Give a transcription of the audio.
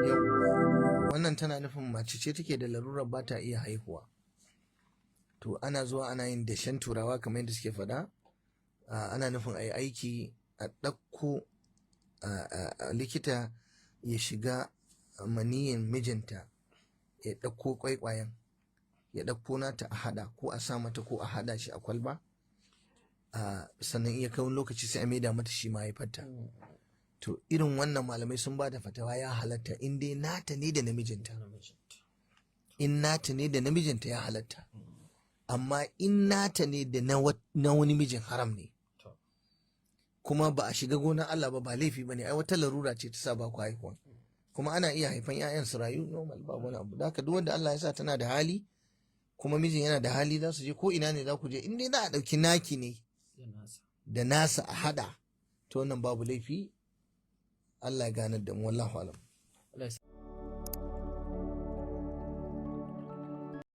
Yawwa, wannan tana nufin mace ce take da larurar ba ta iya haihuwa. To ana zuwa ana yin dashen turawa kamar yadda suke faɗa. Ana nufin a yi aiki a ɗauko likita ya shiga maniyin mijinta ya ɗauko ƙwaiƙwayen, ya ɗauko nata a haɗa ko a sa mata ko a haɗa shi a kwalba. Sannan iya kai wani lokaci sai a maida mata shi mahaifarta. To irin wannan malamai sun ba da fatawa ya halatta in dai nata ne da namijinta. In nata ne da namijinta ya halatta. Amma in nata ne da na wani mijin, haram ne. Kuma ba a shiga gonar Allah ba, ba laifi ba ne. Ai wata larura ce ta sa ba ku haihuwa. Kuma ana iya haifan 'ya'yan su rayu normal, ba wani abu. Da haka duk wanda Allah ya sa tana da hali kuma mijin yana da hali, za su je ko ina ne za ku je, in dai za a ɗauki naki ne da nasa a haɗa, to wannan babu laifi. Allah ya ganar da mu, wallahu alam.